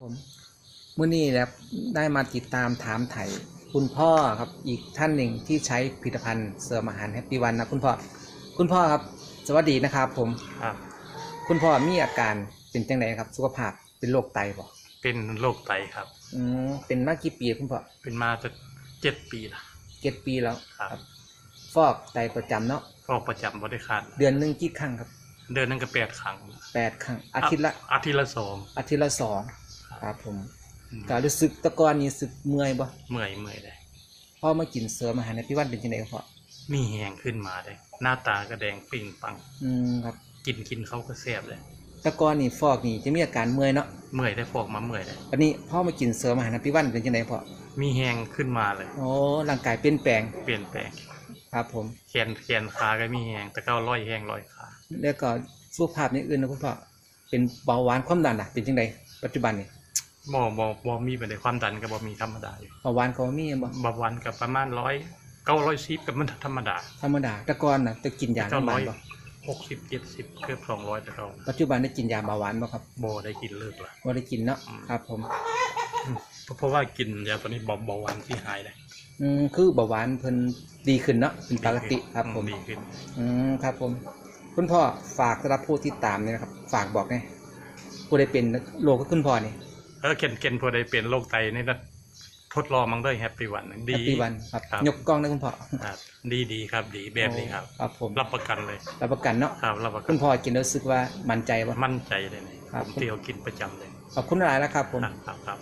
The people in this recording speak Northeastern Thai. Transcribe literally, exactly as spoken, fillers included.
ผมมื้อนี้นะครับได้มาติดตามถามไถ่คุณพ่อครับ อีกท่านหนึ่งที่ใช้ผลิตภัณฑ์เสริมอาหารแฮปปี้วันนะคุณพ่อ คุณพ่อครับ สวัสดีนะครับผม ครับ คุณพ่อมีอาการเป็นจังไดครับ สุขภาพเป็นโรคไตบ่ เป็นโรคไตครับ อืมเป็นมากี่ปีคุณพ่อ เป็นมาจะเจ็ดปีละ เจ็ดปีแล้ว ครับ ฟอกไตประจำเนาะ ฟอกประจำบ่ได้ขาด เดือนหนึ่งกี่ครั้งครับ เดือนหนึงก็แปดครั้ง แปดครั้ง อาทิตย์ละ อาทิตย์ละสอง อาทิตย์ละสองครับผม อืม ก็รู้สึกแต่ก่อนนี่รู้สึกเมื่อยบ่ เมื่อยเมื่อยเลย พอมากินเสริมอาหารแฮปปี้วันเป็นจังไดครับพ่อ มีแหงขึ้นมาเลย หน้าตาก็แดงปิ่งปัง อืมครับ กินกินเขาก็แสบเลย แต่ก่อนนี่ฟอกนี่จะมีอาการเมื่อยเนาะ เมื่อยได้ฟอกมาเมื่อยเลย อันนี้พอมากินเสริมอาหารแฮปปี้วันเป็นจังไดพ่อ มีแหงขึ้นมาเลย โอ้ร่างกายเปลี่ยนแปลง เปลี่ยนแปลง ครับผม แขนแขนขาก็มีแหง แต่ก็ร้อยแหงร้อยขา แล้วก็สุขภาพอย่างอื่นนะคุณพ่อเป็นเบาหวานความดันล่ะเป็นจังไดปัจจุบันนี่ บ่บ่บ่มีไปในความดันก็บ่มีธรรมดาอยู่ เบาหวานก็มีบ่ เบาหวานกับประมาณร้อยเก้าร้อยสิบกับมันธรรมดา ธรรมดาแต่ก่อนน่ะจะกินยา เก้า น้ำมั ร้อน ย บ่ หกสิบเจ็ดสิบเกือบสองร้อยแต่เก่า ปัจจุบันได้กินยาเบาหวานบ่ครับ บ่ได้กินเลิกละ บ่ได้กินเนาะ อืม ครับผม เพราะเพราะว่ากินยาตัวนี้เบาเบาหวานที่หายเลย อืมคือเบาหวานเพิ่นดีขึ้นเนาะเป็นปกติครับผม ดีขึ้น อืมครับผม คุณพ่อฝากสำหรับผู้ติดตามเนี่ยนะครับ ฝากบอกไงผู้ใดเป็นโรคก็คุณพ่อนี่ เออเคนเคนผู้ใดเป็นโรคไตนี่นะทดลองมังด้วยแฮปปี้วันดี แฮปปี้วันครับ ครับ ยกกล้องนะคุณพ่อ ครับดีดีครับดีแบบนี้ครับ ครับผม รับประกันเลย รับประกันเนาะ ครับรับประกั คุ น ณพ่อกินแล้วรู้สึกว่ามั่นใจบ่ มั่นใจเลยนี่ ครับ ผมเที่ยวกินประจำเลย ขอบคุณหลายแล้วครับผม ครับครับครับ